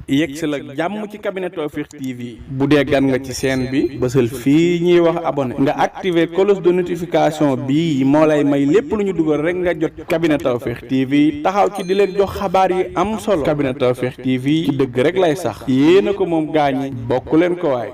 yegsi la jàmm ci cabinet Tawfekh TV bu dee gan nga ci chaîne bi bësal fii ñuy wax abonné nga activer cloche de notification bi moo lay may lépp lu ñu dugal rek nga jot cabinet Tawfekh TV taxaw ci di leen jox xabaar yi am solo cabinet Tawfekh TV ci dëgg rek lay sax yéena ko moom gaañi bokk leen ko waay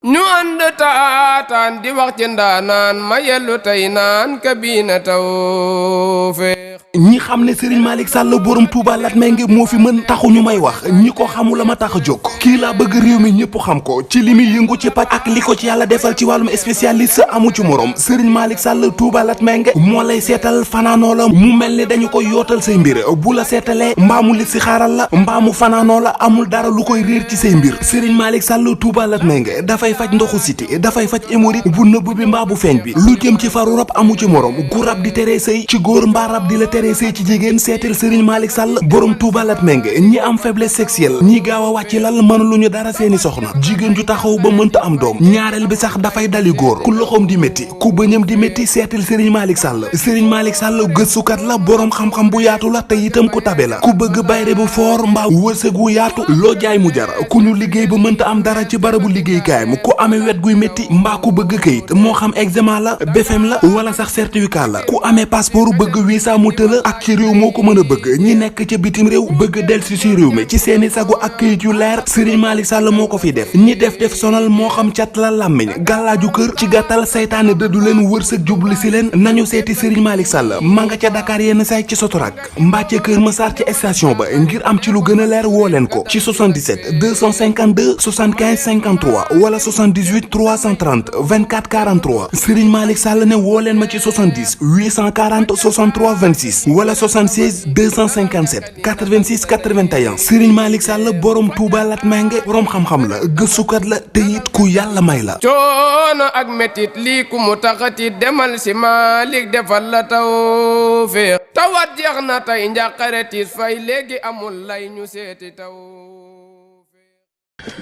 ñu ànd taataan di wax ci ndaanaan ma yellu tey naan Cabinet Tawfekh ñi xam ne Serigne Malick Sall borom Touba Latmingué moo fi mën taxu ñu may wax ñi ko xamul la ma tax a jóg kii laa bëgg réew mi ñëpp xam ko ci li muy yëngu ci paj ak li ko ci yàlla defal ci wàllum spécialiste amu ci morom Serigne Malick Sall Touba Latmingué moo lay seetal fanaanoo la mu mel ni dañu koy yootal say mbir bu la seetalee mbaamu li si xaaral la mbaamu fanaanoo la amul dara lu koy réer ci say mbir Serigne Malick Sall Touba Latmingué dafay faj ndoxu siti dafay faj hémorroïde bu nëbb bi mbaa bu feeñ bi lu jëm ci faru rab amu ci morom gu rab di teree sëy ci góor mbaa rab di la teree sëy ci jigéen seetal Serigne Malick Sall borom Touba Latmingué ñi am faiblesse sexuelle ñi gaaw a wàcc lal mën lu ñu dara seeni soxna jigéen ju taxaw ba mënta am doom ñaareel bi sax dafay dali góor ku loxoom di métti ku bëñam di métti seetal Serigne Malick Sall Serigne Malick Sall gëstukat la borom xam-xam bu yaatu la te itam ku tabe la ku bëgg bayre bu foor mbaa wërsëg wu yaatu loo jaay mu jar ku ñu liggéey ba mënta am dara ci barabu liggéeykaayam ku amee wet guy métti mbaa ku bëgg këyit moo xam examen la BFEM la wala sax certificat la ku amee passeport bëgg visa mu tëla ak ci réew moo ko mën a bëgg ñi nekk ca bitim réew bëgg delsi ci réew mi ci seeni sagu ak këyit yu leer Serigne Malick Sall moo ko fi def ñi def sonal moo xam cat la làmmiñ gàllaaju kër ci gàttal saytaane dëddu leen wërsëg jublu si leen nañu seeti Serigne Malick Sall ma nga ca Dakar yenn say ci Sotorak mbaa ca Kër Massar ci station ba ngir am ci lu gën a leer woo leen ko ci 77 252 75 53 wala 78 330 24 43 Serigne Malick Sall ne woo leen ma ci 70 840 63 26 wala 76 257 86 81 Serigne Malick Sall borom Touba Latmingué borom xam-xam la gëstukat la te it ku yàlla may la. coono ak metit lii ku mu taxati demal si Malick defal la Tawfekh tawat jeex na tey njàqare tiis fay léegi amul lay ñu seeti Tawfekh.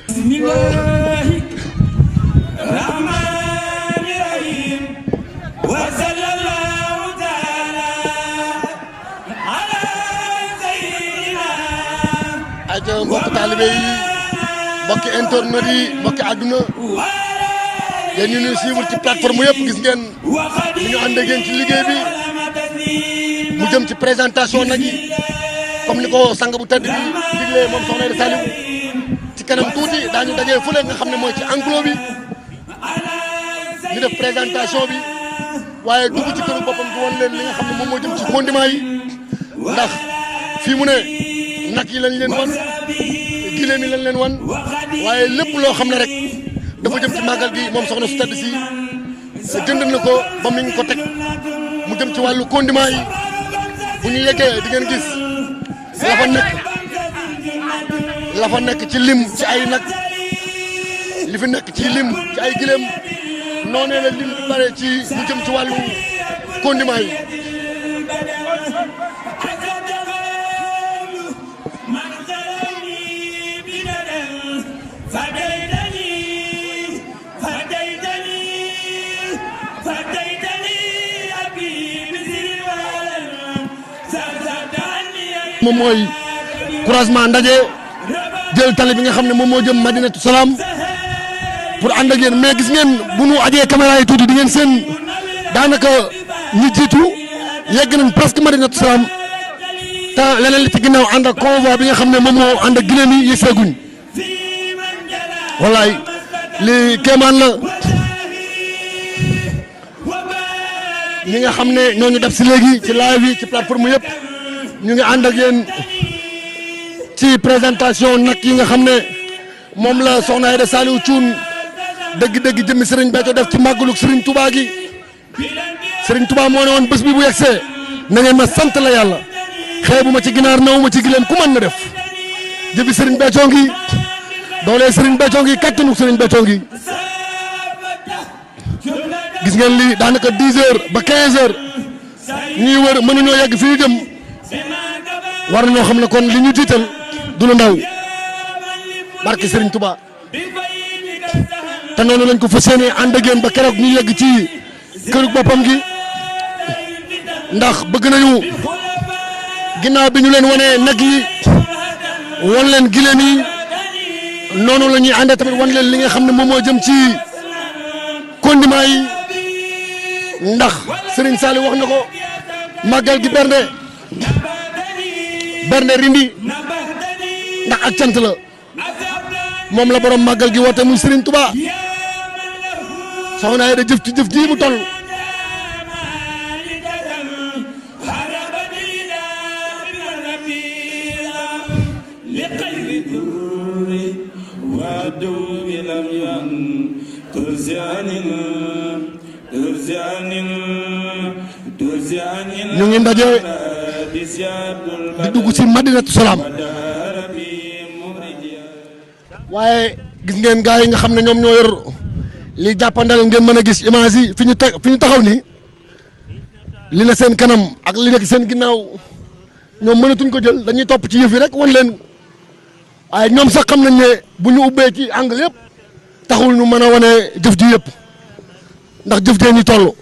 bismillahi rahmani rahim wa sallallahu taala ala sayyidina. aja mbokk taalibe yi mbokki internet yi mbokki àdduna yéen ñu ñuy suivre ci plateforme yëpp gis ngeen ni ñu ànd ak yéen ci liggéey bi mu jëm ci présentation nag yi comme ni ko sang bu tedd bi diglee moom soxna Aida Saliou ci kanam tuuti daañu dajee fële nga xam ne mooy ci enclos bi ñu def présentation bi waaye dugg ci këru boppam di woon leen li nga xam ne moom moo jëm ci condiment yi ndax fii mu ne nag yi lañ leen wan giléem yi lañ leen wan waaye lépp loo xam ne rek dafa jëm ci màggal gi moom soxna su tedd si jënd na ko ba mu ngi ko teg mu jëm ci wàllu condiment yi bu ñu yeggee di ngeen gis la fa nekk ci lim ci ay nag li fi nekk ci lim ci ay giléem noonee la lim bi bare ci mu jëm ci wàllu condiment yi moom mooy croisement ndaje jël tali bi nga xam ne moom moo jëm Madinatu Salaam pour ànd ak yéen mais gis ngeen bu nu ajee caméra yi tuuti di ngeen seen daanaka ñi jiitu yegg nañ presque Madinatu Salaam te leneen li ci ginnaaw ànd ak convoi bi nga xam ne moom moo ànd ak gileem yi yëfeeguñ wallaay li kéemaan la ñi nga xam ne ñoo ñu def si léegi ci live yi ci plateforme yëpp ñu ngi ànd ak yéen ci présentation nag yi nga xam ne moom la soxna Aida Saliou Thioune dëgg-dëgg jëmmi Serigne Béthio def ci màggalu Serigne Touba gi Serigne Touba moo ne woon bés bi bu yegsee na ngeen ma sant la yàlla xeebu ma ci ginaar nawu ma ci gileem ku mën na def jëfi Serigne Béthio ngi doole Serigne Béthio ngi kattanu Serigne Béthio ngi gis ngeen lii daanaka 10 heures ba 15 heures ñuy wër mënuñoo yegg fi ñu jëm war nañoo xam ne kon li ñu tiital du lu ndaw barke Serigne Touba te noonu lañ ko fas yéenee ànd ak yéen ba keroog ñu yegg ci kërug boppam gi ndax bëgg nañu ginnaaw bi ñu leen wanee nag yi wan leen gileem yi noonu la ñuy àndee tamit wan leen li nga xam ne moom moo jëm ci condiment yi ndax Serigne Saliou wax na ko màggal gi bernde rindi ndax ak cant la moom la borom màggal gi woote muy Serigne Touba soxna Aida jëf ci jëf ji mu toll ñu ngi ndaje di dugg ci Madinatu Salaam waaye gis ngeen gaa yi nga xam ne ñoom ñoo yor li jàppandal ngeen mën a gis image yi fi ñu taxaw nii li la seen kanam ak li nekk seen ginnaaw ñoom mënatuñ ko jël dañuy topp ci yëf yi rek wan leen waaye ñoom sax xam nañ ne bu ñu ubbee ci angle yëpp taxul ñu mën a wane jëf ji yëpp ndax jëf jee ñu toll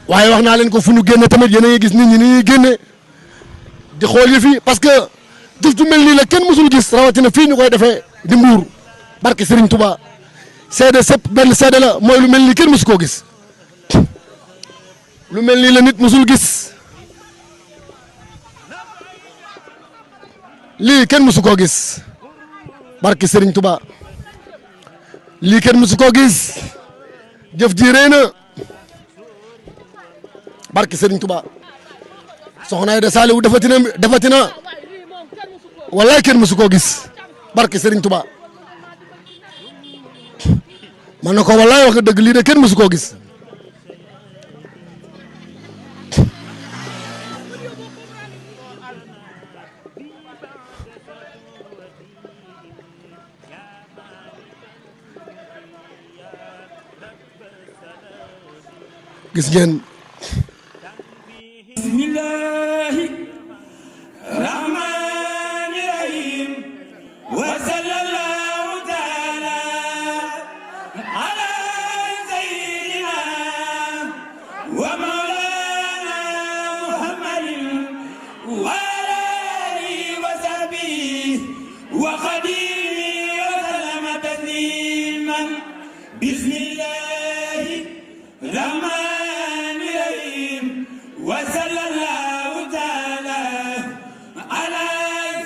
waaye wax naa leen ko fu ñu génne tamit yéen a ngi gis nit ñi ni ñuy génne di xool yëf yi parce que jëf ju mel nii la kenn mësul gis rawatina fii ñu koy defee di Mbuur barke Serigne Touba seede sëpp benn seede la mooy lu mel nii kenn mësu koo gis lu mel nii la nit mësul gis lii kenn mësu koo gis barke Serigne Touba lii kenn mësu koo gis jëf ji rëy na barke Serigne Touba soxna Aida Saliou defatina wallaay kenn mësu koo gis barke Serigne Touba man na ko wallaay wax dëgg lii de kenn mësu koo gis gis ngeen bismillahi rahmani rahim wa sallallahu taala ala sayyidina wa maulana muhammadin wa alihi wa sahbihi wa khadimihi wa sallama tasliman bismillahi rahmani وصلى الله تعالى على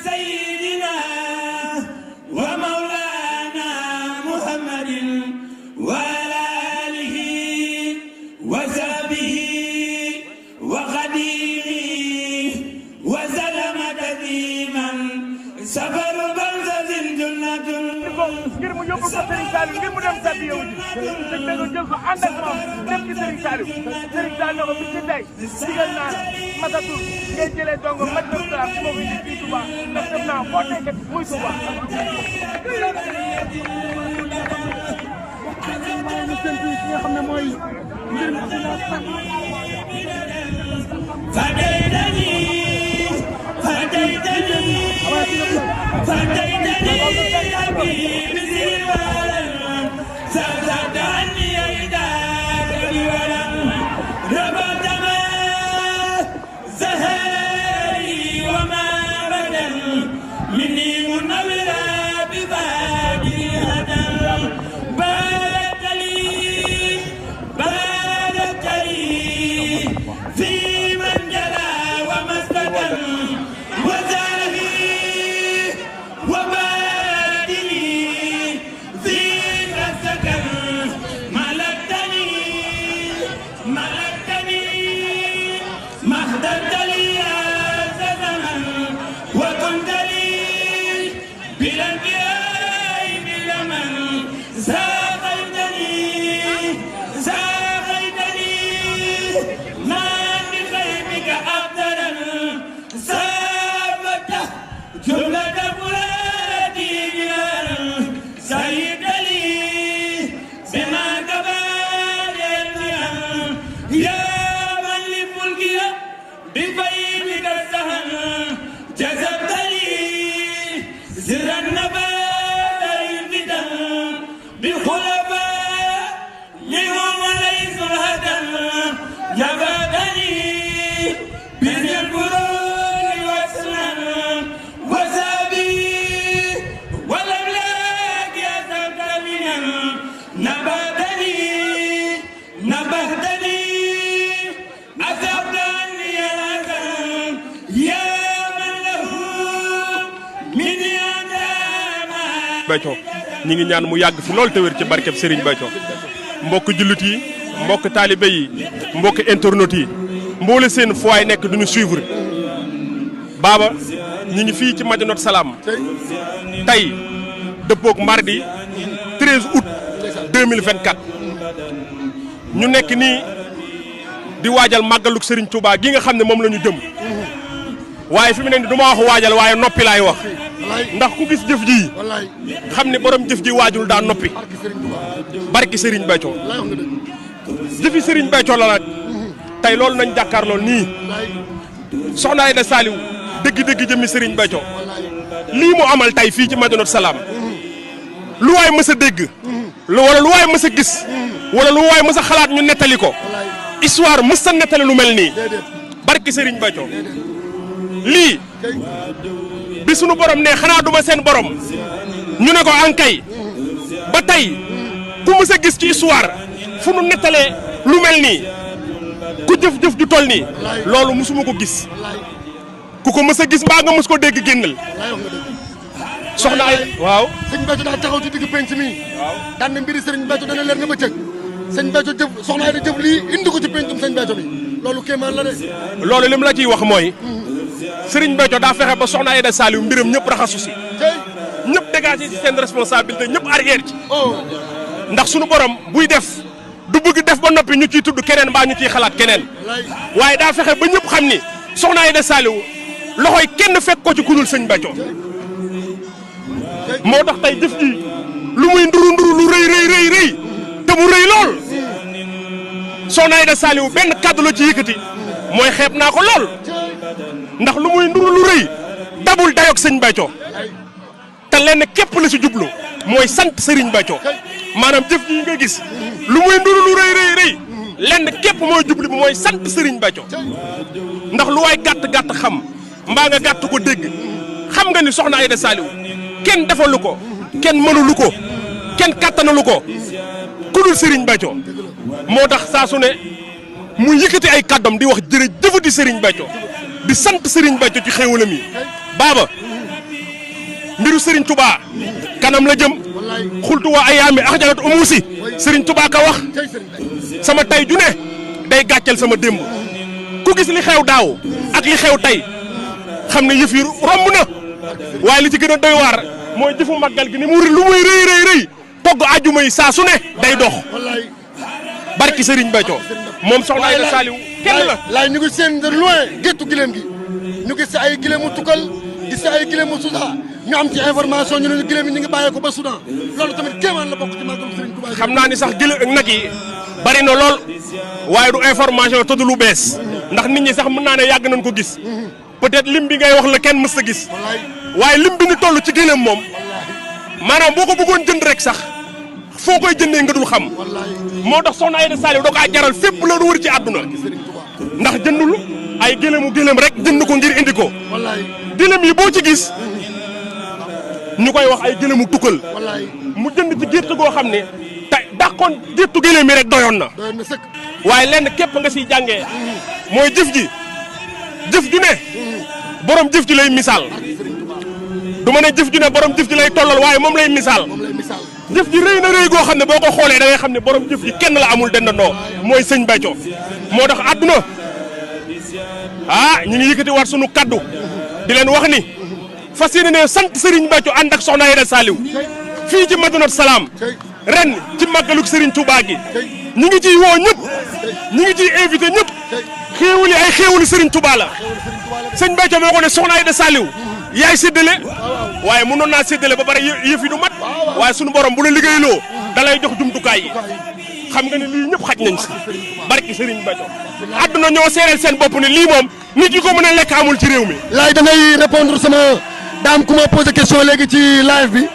سيدنا ومولانا محمد وعلى آله وصحبه وخديمه وسلم تسليما سفر بلدة جنة ngir mu yóbbul ko Serigne Saliou ngir mu dem sàbbi yow ji sëñ bi nga jël ko ànd ak moom dem ci Serigne Saliou Serigne Saliou ko bi ci tey digal naa masatul ngay jëlee dongo Madinatu Salaam ci boobu indi fii Touba ndax dem naa foo tey kat muy Touba ñu séntu ci nga xam ne mooy mbir mi في من جلا ومسك Béthio ñi ngi ñaan mu yàgg fi lool te wér ci barkeb Serigne Béthio mbokk jullit yi mbokk taalibe yi mbokk internautes yi mboole seen fu waay nekk duñu suivre Baba ñi ngi fii ci Madinatu Salaam tey dëppook mardi 13 août 2024 ñu nekk nii di waajal màggaluk Serigne Touba gi nga xam ne moom la ñu jëm waaye fi mu ne nii du ma wax waajal waaye noppi laay wax ndax ku gis jëf ji xam ne borom jëf ji waajul daa noppi barki Serigne Béthio jëfi Serigne Béthio la nag tey loolu nañ jàkkaar lool nii soxna Aïda Saliou dëgg-dëgg jëmmi Serigne Béthio lii mu amal tey fii ci Madinatu Salaam lu waay mës a dégg wala lu waay mës a gis wala lu waay mës a xalaat ñu nettali ko histoire mës a nettali lu mel nii barki Serigne Béthio lii bi sunu borom ne xanaa duma seen borom ñu ne ko ankay ba tey ku mës a gis ci histoire fu nu nettalee lu mel nii ku jëf-jëf ju toll nii loolu mësuma ko gis ku ko mës a gis mbaa nga mës ko dégg génnal soxna ay waaw sëñ Béthio daa taxaw ci digg penc mi daan na mbiri sëriñ Béthio dana leer na bëccëg sëñ Béthio jëf soxna Aïda jëf lii indi ko ci pencum sëñ Béthio bi loolu kéemaan la de loolu lim la ciy wax mooy Serigne Béthio daa fexe ba soxna Aïda Saliou mbiram ñëpp raxasu si ñëpp dégagé ci seen responsabilité ñëpp arrière ci ndax sunu borom buy def du bëgg def ba noppi ñu ciy tudd keneen mbaa ñu ciy xalaat keneen waaye daa fexe ba ñëpp xam ni soxna Aïda Saliou loxoy kenn fekk ko ci kudul sëñ Béthio moo tax tey jëf ji lu muy nduru lu rëy te mu rëy lool soxna Aïda Saliou benn kàddu la ci yëkkati mooy xeeb naa ko lool ndax lu muy nduru lu rëy dabul dayoog sëñ Béthio te lenn képp la ci jublu mooy sant Serigne Béthio maanaam jëf ji nga gis lu muy nduru lu rëy lenn képp mooy jublu bi mooy sant Serigne Béthio ndax lu waay gàtt xam mbaa nga gàtt ko dégg xam nga ni soxna Aïda Saliou kenn defalu ko kenn mënulu ko kenn kattanalu ko ku dul Serigne Béthio moo tax saa su ne mu yëkkati ay kàddam di wax jërëjëfati Serigne Béthio di sant Serigne Béthio ci xéewalam yi Baba mbiru Serigne Touba kanam la jëm xultu waa ayaami axjalat umuusi Serigne Touba ka wax sama tay ju ne day gàcceel sama démb ku gis li xew daaw ak li xew tey xam ne yëf yi romb na waaye li ci gën a doy waar mooy jëfu màggal gi ni mu lu muy rëy togg ajuma yi saa su ne day dox barki Serigne Béthio moom soxna Aïda Saliou kenn la laay ñu ngi seen de loin géttu gileem gi ñu gis si ay gileemu tukkal gis si ay gileemu Soudan ñu am ci information ñu ne ñu gileem yi ñu ngi bàyyee ko ba Soudan loolu tamit kéemaan la bokk ci màggalu Serigne Touba xam naa ni sax gile nag yi bari na lool waaye du information te du lu bees ndax nit ñi sax mën naa ne yàgg nañ ko gis peut-être lim bi ngay wax la kenn mës a gis waaye lim bi ñu toll ci gileem moom maanaam boo ko bëggoon jënd rek sax foo koy jëndee nga dul xam moo tax soxna Aïda Saliou da kaa jaral fépp la du wër ci àdduna ndax jëndul ay gëlëm rek jënd ko ngir indi ko gëlëm yi boo ci gis ñu koy wax ay gëlëmu tukkal mu jënd ci gétt goo xam ne te dàqoon géttu gëlëm yi rek doyoon na waaye lenn képp nga siy jàngee mooy jëf ju ne borom jëf ji lay misaal du ma ne jëf ju ne borom jëf ji lay tollal waaye moom lay misaal jëf ji rëy na rëy goo xam ne boo ko xoolee da ngay xam ne borom jëf ji kenn la amul dendandoo mooy sëñ Béthio moo tax àdduna ñu ngi yëkkati war sunu kaddu di leen wax ni fas yéene ne sant Serigne Béthio ànd ak soxna Aïda Saliou fii ci Madinatu Salaam ren ci màggaluk Serigne Touba gi ñu ngi ciy woo ñëpp ñu ngi ciy invité ñëpp xéewali ay xéewali Serigne Touba la sëñ Béthio moo ko ne soxna Aïda Saliou yaay séddale waaye mënoon naa séddale ba pare yëf yi du mat waaye sunu borom bu la liggéeyloo da lay jox jumtukaay yi xam nga ne lii ñëpp xaj nañ si barki Serigne Béthio àdduna ñoo seereel seen bopp ne lii moom nit yi ko mën a lekk amul ci réew mi. laay da ngay répondre sama daam ku ma posé question léegi ci live bi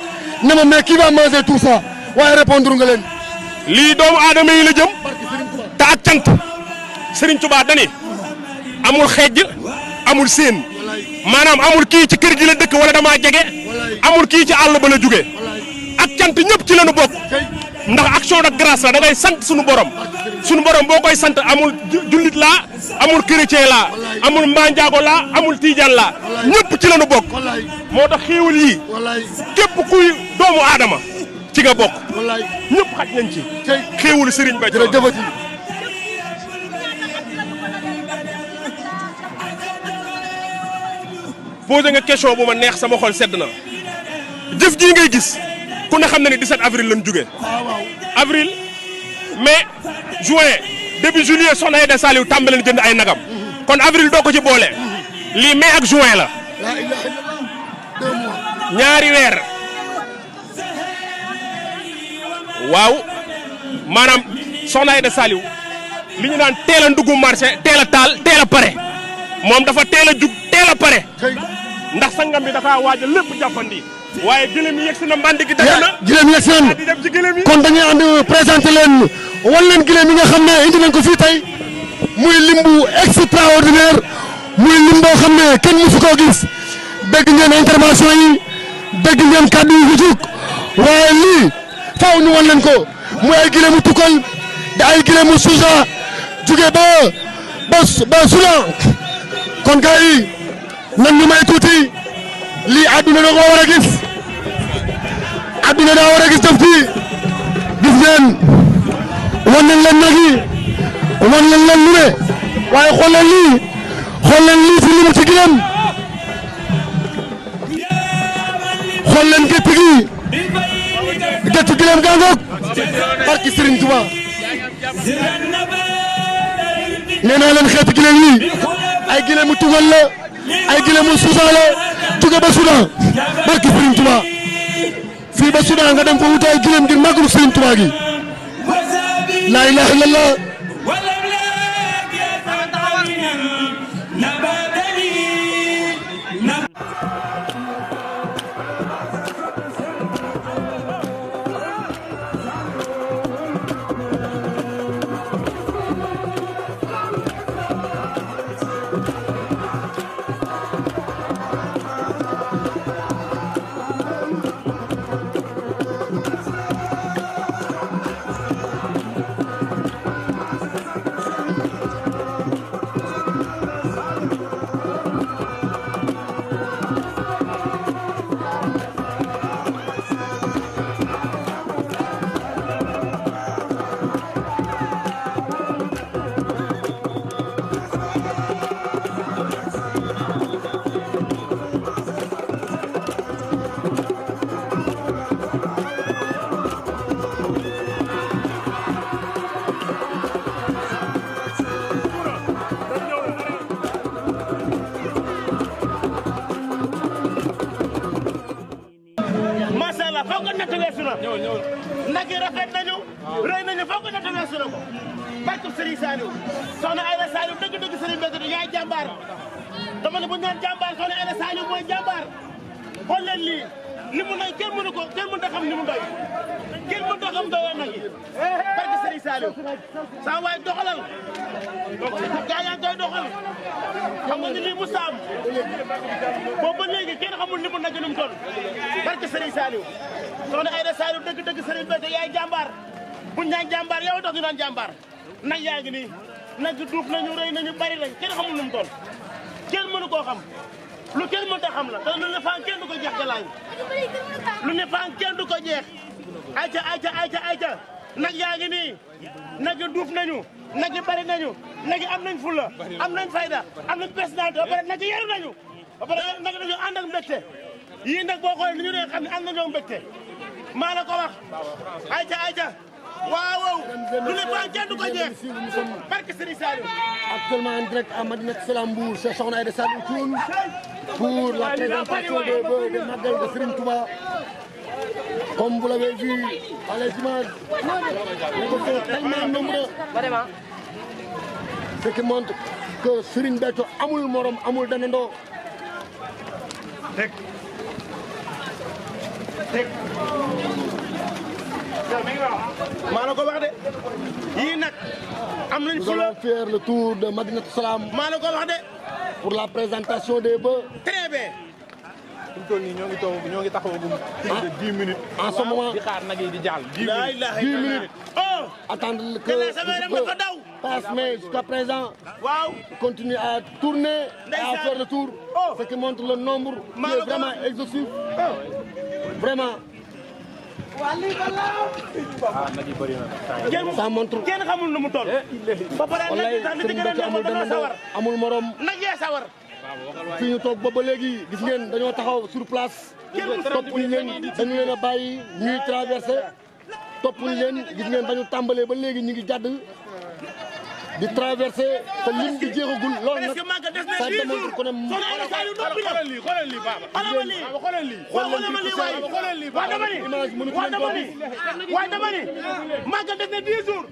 ne ma mais qui va manger tout ça waaye répondre nga leen. lii doomu aadama yi la jëm te ak cant Serigne Touba dani amul xeej amul seen maanaam amul kii ci kër gi la dëkk wala damaa jege amul kii ci àll ba la jóge ak cant ñëpp ci lañu bokk ndax action de grâce la da ngay sant suñu borom suñu borom boo koy sant amul jullit laa amul chrétien laa amul manjaago laa amul tiijaan laa ñëpp ci lañu bokk moo tax xéewal yii képp kuy doomu aadama ci nga bokk ñëpp xaj nañ ci xéewalu Serigne Béthio posé nga question bu ma neex sama xol sedd na jëf jii ngay gis ku ne xam na ni 17 avril lañ jóge avril mai juin début juillet soxna Aïda Saliou tàmbali leen jënd ay nagam kon avril doo ko ci boole lii mai ak juin la ñaari weer waaw maanaam soxna Aïda Saliou li ñu naan teel a ndugg marché teel a taal teel a pare moom dafa teel a jug teel a pare ndax sangam bi dafa waaj a lépp jàppandi waaye gëlëm yi yegsi na mbandi gi dagg na gëlëm yi yegsi nañ di dem ci gëlëm yi kon dañuy ànd présenté leen wan leen gëlëm yi nga xam ne indi nañ ko fii tey muy lim bu extraordinaire muy lim boo xam ne kenn musu koo gis dégg ngeen intervention yi dégg ngeen kàddu yi jug waaye lii faaw ñu wan leen ko muy ay gëlëmu tukkal da ay gëlëmu suusa jóge ba Soudan kon gars yi nan ñu may tuuti lii àdduna da ko war a gis àdduna daa war a gis def ci gis ngeen wan nañ leen nag yi wan nañ leen lu ne waaye xool leen lii fi limu ci gileem xool leen gétt gi gétt gileem gaa ngoog barki Serigne Touba nee naa leen xeetu gileem yi ay gileemu tugal la ay gileemu Soudan la jóge ba Soudan barki Serigne Touba fii ba Soudan nga dem fa wuti ay gileem ngir màggalu Serigne Touba gi la ilaha illallah foog nga natt weesu na nag yi rafet nañu rëy nañu foog nga natt weesu na ko barkeb Serigne Saliou soxna Aïda Saliou dëgg-dëgg Serigne Béthio yaay jàmbaar dama ne bu ñu naan jàmbaar soxna Aïda Saliou mooy jàmbaar xool leen lii li mu nay kenn mënu ko kenn mënut a xam ni mu doy kenn mënut a xam doyoon nag yi barke Serigne Saliou saa waay doxalal gaa yaa ngi koy doxal xam nga ni lii mu saam boobu ba léegi kenn xamul ni mu nag ni mu toll barke Serigne Saliou soxna Aïda Saliou dëgg-dëgg Serigne Béthio yaay jàmbaar buñ naan jàmbaar yow tax ñu naan jàmbaar nag yaa ngi nii nag duuf nañu rëy nañu bari lañ kenn xamul nu mu toll kenn mënu koo xam lu kenn mënut a xam la te lu ne faan kenn du ko jeex galaay lu ne faan kenn du ko jeex ayca nag yaa ngi nii nag yi duuf nañu nag yi bari nañu nag yi am nañ fulla am nañ fayda am nañ personnalité ba pare nag yi yaru nañu ba pare nag dañu ànd ak mbégte yii nag boo xoolee ni ñu ne xam ne ànd nañoo mbégte maa la ko wax ayca waaw lu ne faan kenn du ko jeex barke Serigne Saliou. Actuellement en direct à Madinat Salam Mbour, c'est Sokhna Aïda Saliou Thioune pour la présentation de Magal de Serigne Touba. Comme vous l'avez vu à les images, nous sommes tellement nombreux. Ce qui montre que Serigne Béthio amul morom amul danando. maa la ko wax de yii nag am nañ Nous fula allons faire le tour de Madinat Salam maa la ko wax de pour la présentation des bœufs. très bien. fi mu toll nii ñoo ngi taxawagum plus de 10 minutes. En ce moment, di xaar nag yi di jàll. 10 la minutes ilaha 10 illallah. minutes. Oh attendre que le passe, mais jusqu'à présent, continue à tourner et à faire le tour, ce qui montre le nombre qui est vraiment exhaustif. Vraiment. Ça montre. kenn xamul nu mu toll. ba pare nag sax li ci gën a neex ba dana sawar. amul morom. nag yee sawar. fi ñu toog ba léegi gis ngeen dañoo taxaw sur place. toppuñu leen dañu leen a bàyyi ñuy traversé. toppuñu leen gis ngeen ba ñu tàmbalee ba léegi ñu ngi jàdd di traversé te lim bi jeexagul loolu nag ça démontre que ne xoolal lii xoolal lii Baba. xoolal lii xoolal lii. xoolal lii waaye dama ni image mënu waaye dama ni waaye dama ni màggal des na 10 jours.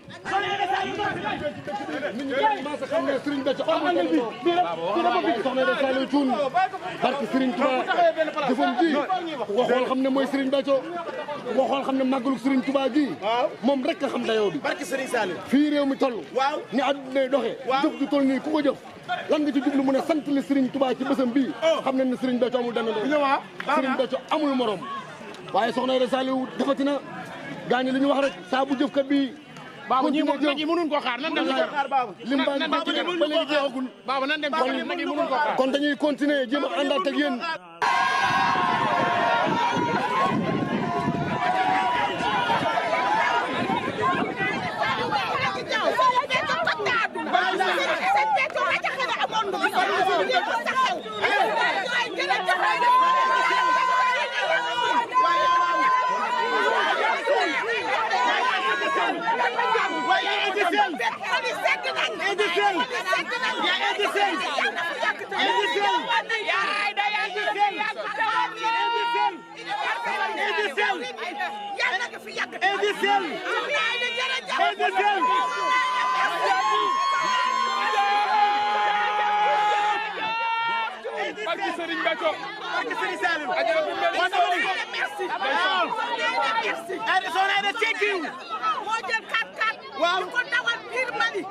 nit ñi commencé xam ne Serigne Béthio amul benn soxna de Saliou Thioune barke Serigne Touba jëfam ji waxool xam ne mooy Serigne Béthio waxool xam ne màggalu Serigne Touba gi moom rek a xam dayoo bi barke Serigne Saliou. fii réew mi toll ni àdduna doxee jëf ju toll nii ku ko jëf lan nga ci jublu mu ne sant li Serigne Touba ci bésam bii xam nañ ne Serigne Béthio amul dana doon Serigne Béthio amul morom waaye soxna de Saliou defati na gaañu li ñu wax rek saa bu jëfkat bi Baba ñi mënuñ ko xaar nan dem xaar Baba lim baa ngi ba léegi jeexagul Baba nan dem nag yi mënuñ ko xaar kon dañuy continuer jéem a àndaat ak yéen barke Serigne Béthio barke Serigne Saliou. moo jël 4-4. waaw di ko dawal biir Mali.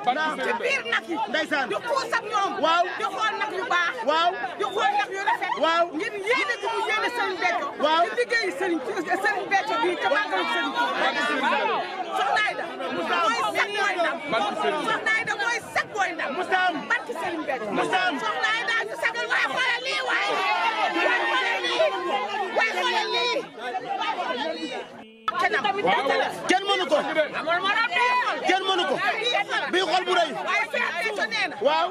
ci biir nag yi. ndeysaan di xuus ak ñoom. waaw di xool nag yu baax. waaw di xool nag yu rafet. waaw ngir yéene gi mu yéene Serigne Béthio. waaw di liggéeyi Serigne Béthio bii ca màggalu Serigne Touba. Soxna Aïda mooy sag mooy ndam. Soxna Aïda mooy sag mooy ndam. Mustaam barke Serigne Béthio. Mustaam Soxna Aïda ñu sagal waaye xoolal lii waaye. waaye xoolal lii. kenn mënu ko. kenn mënu ko. bii xol bu rëy. waaye Cheikh Béthio nee na. waaw.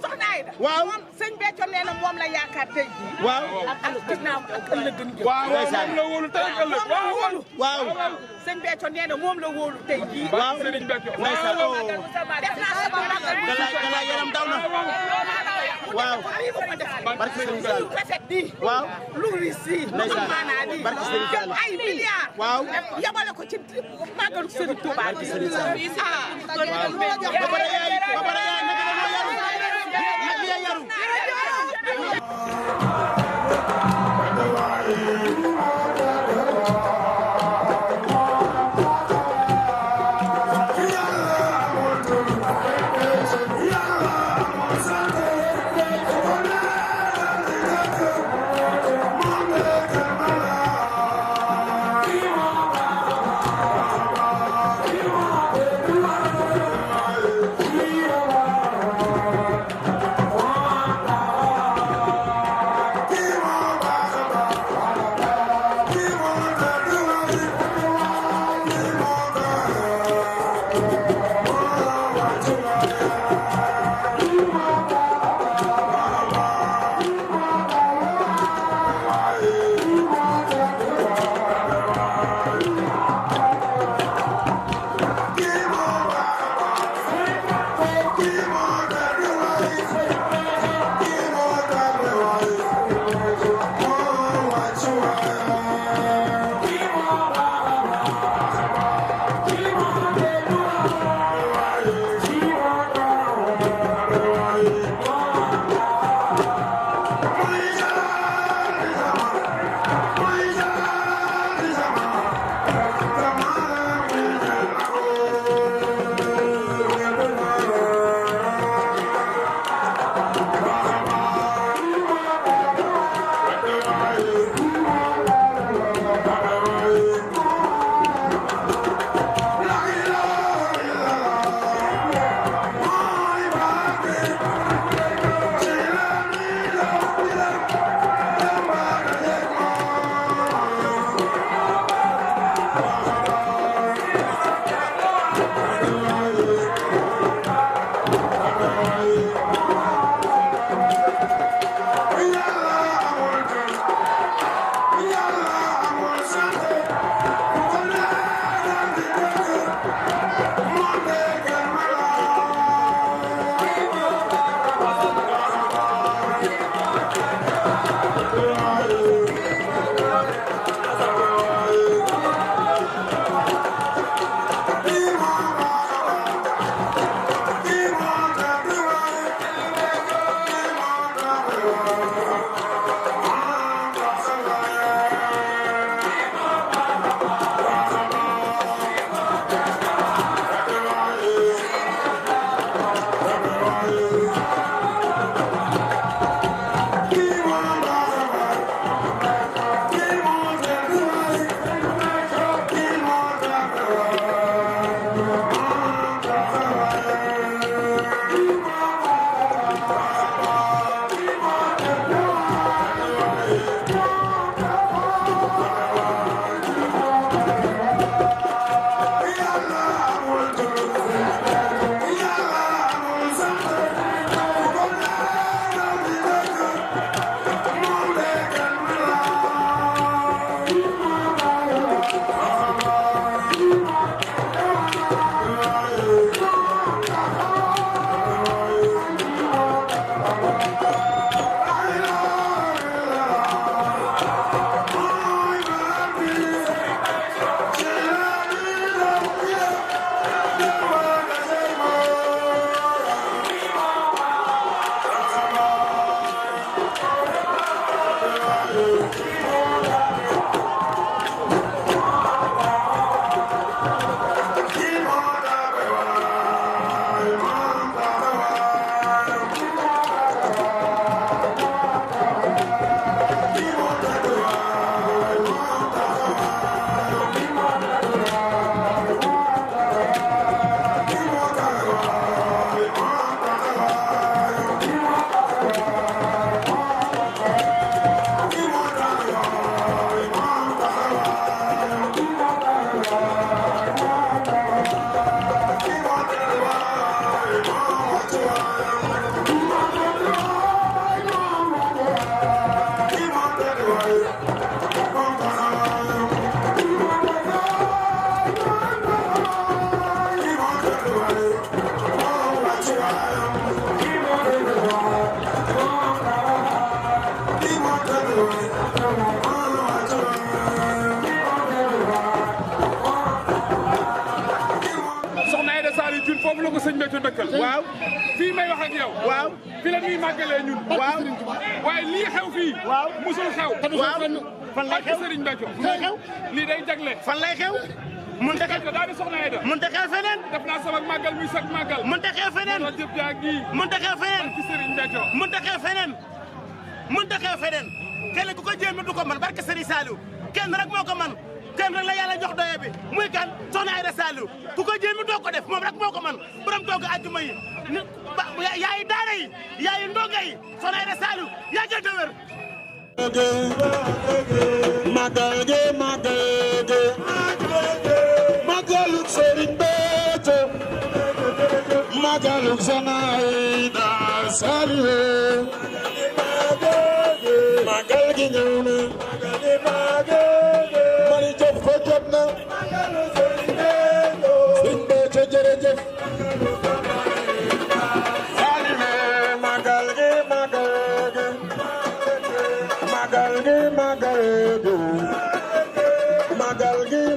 Soxna Aïda. waaw moom sëñ Béthio nee na moom la yaakaar tey jii. waaw. ak ginnaaw ak ëllëg gën jëm. waaw moom la wóolu tey ak ëllëg waaw waaw. sëñ Béthio nee na moom la wóolu tey jii. waaw Serigne Béthio def naa sama màggal. gala yaram daw na. waaw. barke Serigne Saliou. lu rafet nii. waaw. lu riis nii. lu am maanaa nii. barke Serigne Saliou. ay milliards. waaw. yabale ko ci màggalu Serigne Touba. barke Serigne Saliou. ah. ba pare yaay naka la yaru. nag ya yaru. soxna Aïda Saliou Thioune foofu la ko sëñ Béthio dëkkal. waaw fii may wax ak yow. waaw fi la ñuy màggalee ñun. waaw waaye lii xew fii. waaw musul xew. waaw fan lay xew sëriñ Béthio. lii day jagle. fan lay xew. mënta xew daal di soxna Aïda. mënta xew feneen. def naa sama màggal muy sag màggal. mënta xew feneen. jëf jaa ngi. mënta xew feneen. ci sëriñ Béthio. mënta xew feneen. mënta xew feneen. kenn ku ko jéem du ko man barke Sëriñ Saliou kenn rek moo ko man kenn rek la yàlla jox doye bi muy kan soxna Aïda Saliou ku ko jéem doo ko def moom rek moo ko man borom tooga àjjuma yi yaayi daara yi yaayi ndonga yi soxna Aïda Saliou yaa jël te wér magal ge magaluk Sëriñ Béthio magaluk soxna Aïda Saliou magal gi ñëw na mani jëf ko jot na Sëriñ Béthio jërëjëf Saliou magal gi magal gi magal gi magal gi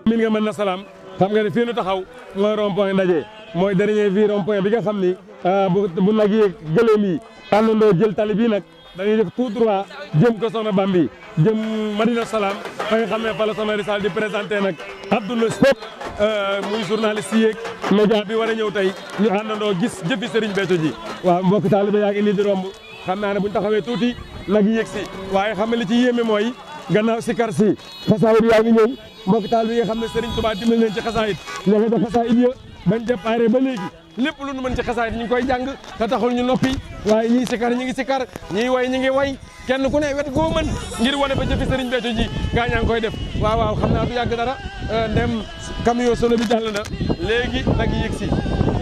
min nga mën na salaam xam nga ne fii nu taxaw mooy rond point ndaje mooy dernier vie rond point bi nga xam ni bu nag yi gëléem yi àndandoo jël tali bii nag dañuy def tout droit jëm ko Soxna Bambi jëm Madina Salaam fa nga xam ne fa la Soxna Aïda Sall di présenté nag Abdoulaye Spop muy journaliste yi yeeg média bi war a ñëw tey ñu àndandoo gis jëfi Serigne Béthio ji waaw mbokk taalibe yaa ngi nii di romb xam naa ne buñ taxawee tuuti nag yéeg si waaye xam nga li ci yéeme mooy gannaaw sikar si xasaayit yaa ngi ñëw mbokk taalibe yi nga xam ne Serigne Touba dimbali leen ci xasaayit ña nga def xasaayit ya bañ déparé ba léegi lépp lu nu mën ci xasaayit ñu ngi koy jàng te taxul ñu noppi waaye ñii sikar ñi ngi sikar ñii way ñi ngi way kenn ku ne wet goo mën ngir wane fa jëfi Serigne Béthio ji gaa ñaa ngi koy def waaw xam naa du yàgg dara ndem camion solo bi jàll na léegi nag yëg si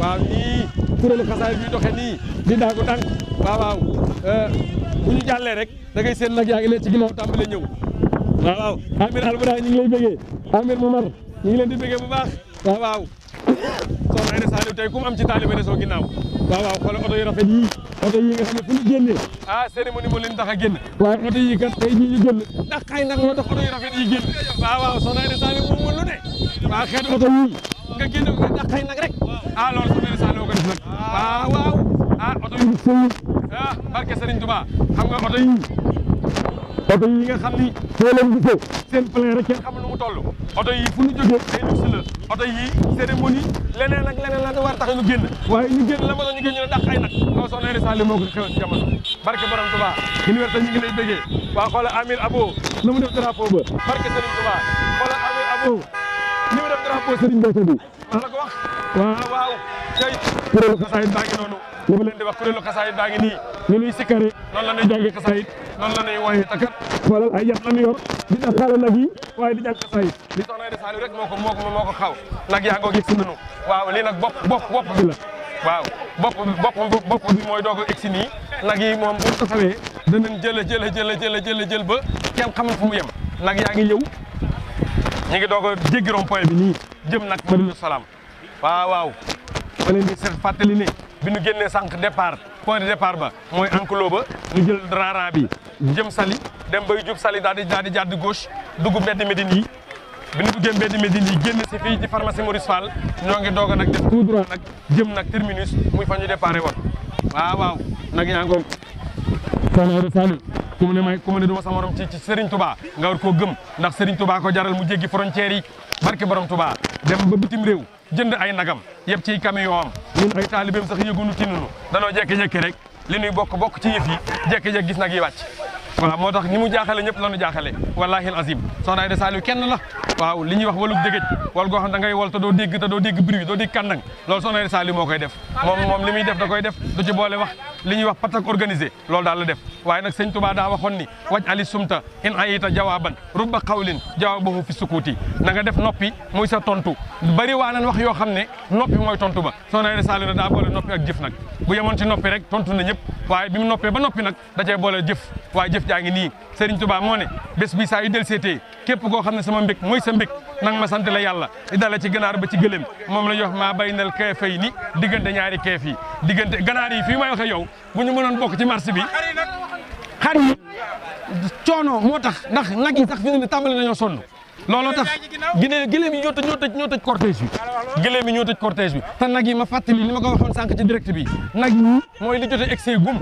waaw nii kuréelu xasaayit bi doxe nii di daagu tànk waaw bu ñu jàllee rek da ngay seen nag yaa ngi ne ci ginnaaw tàmbale ñëw waaw Amir Albourakh ñu ngi lay bëggee Amir Momar ñu ngi leen di bëggee bu baax waaw Soxna Aïda Sall tey ku mu am ci taalibe ne soo ginnaaw waaw xoolal oto yu rafet yii oto yi nga xam ne fu ñu génnee cérémonie moo leen tax a génn waaye oto yi kat tey jii ñu génn ndax xëy nag moo tax oto yu rafet yi génn waaw Soxna Aïda Sall moom mën lu ne waaw xeet oto yii nga génn nga ndax xëy nag rek loolu Soxna Aïda Sall moo ko def nag waaw oto yi sëy barke Serigne Touba xam nga oto yi nga xam ni soo leen gisee seen plein rek kenn xamul nu mu toll oto yi fu ñu jógee ay luxe la oto yi cérémonie leneen ak leneen la war tax ñu génn waaye ñu génn la ma ñu génn ñu ne ndax ay nag loolu Soxna Aïda Sall moo ko xew ci jamono barke borom Touba université ñu ngi lay bëggee waa xoolal Amir Abo na mu def drapeau ba barke Serigne Touba xoolal Amir Abo ni mu def drapeau Serigne Béthio bi la ko wax waaw tey kuréelu xasaayit baa ngi noonu li ma leen di wax kuréelu xasaayit baa ngi nii ni ñuy sikkare noonu la ñuy jàngee xasaayit noonu la ñuy woyee takat xoolal ay yat la ñu yor di def xale nag yi waaye di jàng xasaayit li Soxna Aïda Sall rek moo ko xaw nag yaa ngoo egsi nanu waaw lii nag bopp bi la waaw bopp bi mooy doog a egsi nii nag yi moom bu taxawee danañ jël ba kenn xamul fu mu yem nag yaa ngi ñëw ñu ngi doog a jéggi rond point bi nii jëm nag Madina Salaam waaw ma leen di fàttali ne bi ñu génnee sànq départ point de départ ba mooy enclos ba ñu jël rara bi jëm Saly dem bay jub Saly daal di jàdd gauche dugg mbedd Médine yi bi ñu duggee mbedd Médine yi génn si fii ci pharmacie Maurice Fall ñoo ngi doog a nag def tout droit nag jëm nag terminus muy fa ñu déparé woon waaw nag yaa ngoog Soxna Aïda Sall ku mu ne duma sa morom ci Serigne Touba nga war koo gëm ndax Serigne Touba ko jaral mu jéggi frontières yi barke borom Touba dem ba bitim réew jënd ay nagam yëpp ci camion am ñun ay taalibeem sax yëgunu tinunu danoo jékki-jékki rek li ñuy bokk ci yëf yi jékki-jékki gis nag yi wàcc waaw moo tax ni mu jaaxale ñëpp la ñu jaaxale wallahi al azim Soxna Aïda Sall kenn la waaw li ñuy wax walug dégëj wal goo xam da ngay wol te doo dégg bruit doo dégg kàndang loolu Soxna Aïda Sall moo koy def moom li muy def da koy def du ci boole wax li ñuy wax patak organisé loolu daal la def waaye nag sëñ Touba daa waxoon ni waj ali sumta in ayita jawaaban rubba xawlin jawaabahu fi sukuuti na nga def noppi muy sa tontu bari waa nan wax yoo xam ne noppi mooy tontu ba Soxna Aïda Sall na daa boole noppi ak jëf nag bu yemoon ci noppi rek tontu na ñëpp waaye bi mu noppee ba noppi nag da cee boole jëf waaye jëf jaa ngi nii Serigne Touba moo ne bés bi saa yu del seetee képp koo xam ne sama mbég mooy sa mbég nang ma sant la yàlla di dala ci ganaar ba ci gëléem moom la ñu wax maa bay nal keefe yi ni diggante ñaari keef yi diggante ganaar yi fii may waxe yow bu ñu mënoon bokk ci marché bi xar yi coono moo tax ndax nag yi sax fi ne tàmbali nañoo sonn looloo tax gëléem yi ñoo tëj cortège bi gëléem yi ñoo tëj cortège bi te nag yi ma fàttali li ma ko waxoon sànq ci direct bi nag yi mooy li jotee excès gum